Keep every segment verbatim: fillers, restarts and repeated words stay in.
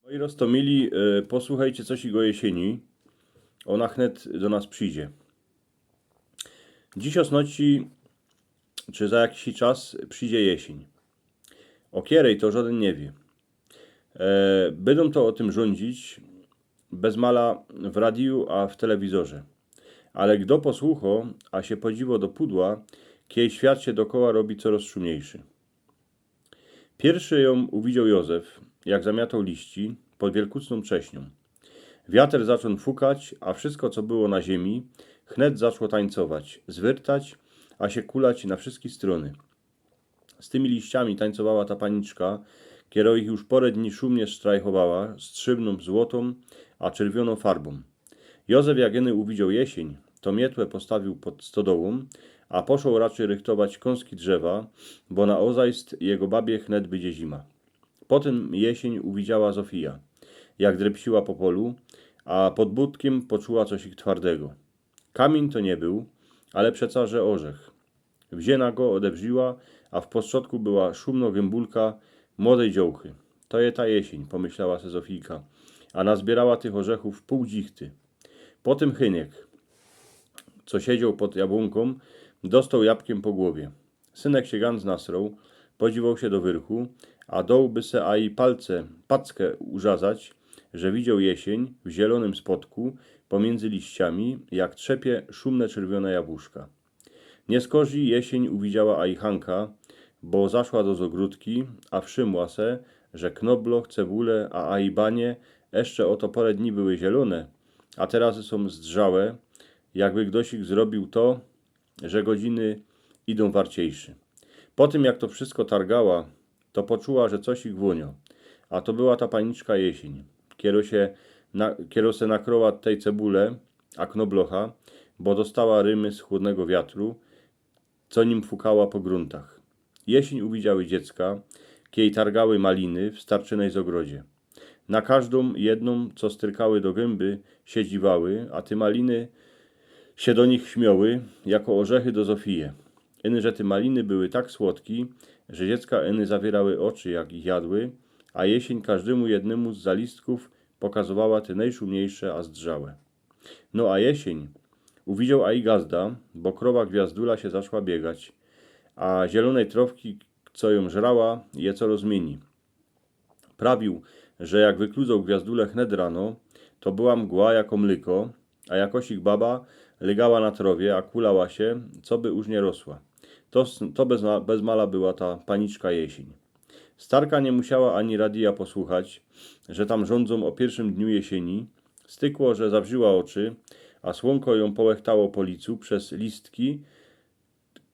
Oj, roztomili, e, posłuchejcie coś o jesieni. Ôna chnet do nas przidzie. Dziś ôsnoci, czy za jakiś czas przidzie jesień. Ô kierej, to żŏdyn niy wiy. E, bydōm to ô tym rzuńdzić bez mala w radiju, a w telewizorze. Ale kdo posłuchŏ, a sie podziwŏ do pudła, kiej świat sie dokoła robi corŏz szumniejszy. Piyrszy jã uwidzioł Jōzef, jak zamiatoł liści pod wielkuczną trzeszniōm. Wiater zaczōn fukać, a wszystko, co było na ziemi, chnet zaczło tańcować, zwyrtać, a sie kulać na wszystkie strōny. Z tymi liściami tańcowała ta paniczka, kero ich już pŏrã dni szumnie sztrajchowała strzybnōm, złotōm, a czerwionōm farbōm. Jōzef, jak iny uwidzioł jesień, to mietłã postawiōł pod stodołōm, a poszoł raczyj rychtować kōnski drzewa, bo na ôzajst jego babie chnet bydzie zima. Potym jesień uwidziała Zofija, jak drepsiła po polu, a pod budkiym poczuła coś twardego. Kamiyń to niy bōł, ale przeca, że ôrzech. Wziyna go ôdebrziła, a w postrzodku była szumno gymbułka młodej dziołchy. „To je ta jesień”, pomyślała se Zofijka, a nazbiyrała tych ôrzechōw pōł dzichty. Potym Hyniek, co siedzioł pod jabłōnkōm, dostoł jabkiym po gowie. Synek sie gans nasroł, podziwoł sie do wyrchu, a dołby se aj palce, packã urzazać, że widzioł jesień w zielonym spodku, pomiyndzy liściami, jak trzepie szumne czerwione jabłuszka. Niyskorzij jesień uwidziała aj Hanka, bo zaszła do zogrodki, a wszymła se, że knobloch, cebule, a aj banie jeszcze ôto pŏrã dni były zielone, a teroz sōm zdrzałe, jakby ktoś ich zrobiōł to, że godziny idōm warciejszy. Potym, jak to wszystko targała, to poczuła, że coś ich wōniŏ. A to była ta paniczka jesień, kero sie na, kero se nakroła tej cebule, a knoblocha, bo dostała rymy z chłodnego wiatru, co nim fukała po gruntach. Jesień uwidziały dziecka, kiej targały maliny w starczynej zogrodzie. Na kożdōm jednōm, co styrkały do gymby, sie dziwały, a te maliny sie do nich śmioły, jako ôrzechy do Zofije. Iny, że te maliny były tak słodki, że dziecka iny zawierały ôczy, jak ich jadły, a jesień kożdymu jednymu z zalistków pokazowała te nojszumniejsze a zdrzałe. No a jesień uwidzioł aj gazda, bo krowa Gwiazdula sie zaczła biegać, a zielonej trowki, co jōm żrała, je corŏz miyni. Prawiōł, że jak wykludzoł Gwiazdule chnet rano, to była mgła jako mlyko, a jakosik baba lygała na trowie, a kulała sie, coby uż niy rosła. To, s- to bez, ma- bez mala była ta paniczka jesień. Starka niy musiała ani radia posłuchać, że tam żōndzōm ô piyrszym dniu jesieni. Stykło, że zawrziła ôczy, a słōnko jōm połechtało po licu bez listki,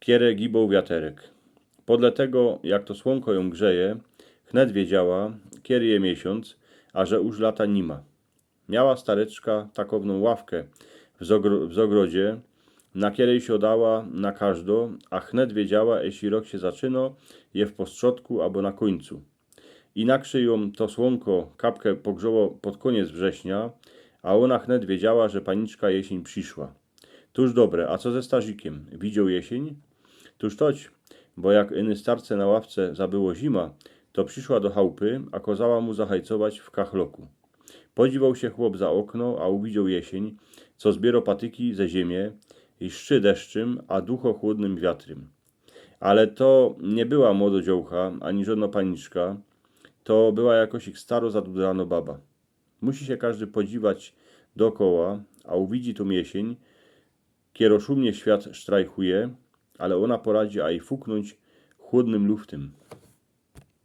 kere giboł wiaterek. Podle tego, jak to słōnko jōm grzeje, chnet wiedziała, kedy je miesiōnc, a że uż lata niyma. Miała stareczka takowną ławkã w, zogro- w zogrodzie, na kerej siodała na kożdo, a chnet wiedziała, jeśli rok sie zaczynŏ, je w postrzodku abo na kōńcu. Inakszyj jōm to słōnko kapkã pogrzŏło pod kōniec września, a ôna chnet wiedziała, że paniczka jesień prziszła. Tōż dobre, a co ze starzikiym? Widzioł jesień? Tōż toć, bo jak iny starce na ławce zabyło zima, to prziszła do chałpy, a kozała mu zachajcować w kachloku. Podziwoł sie chłop za ôkno, a uwidzioł jesień, co zbiyrŏ patyki ze ziymie i szczy deszczym, a duchŏ chłodnym wiatrym. Ale to niy była młodŏ dziołcha, ani żŏdnŏ paniczka, to była jakoś ich staro zadudranŏ baba. Musi sie kożdy podziwać dokoła, a uwidzi tōm jesień, kero szumnie świat sztrajchuje, ale ôna poradzi aj fuknōńć chłodnym luftym.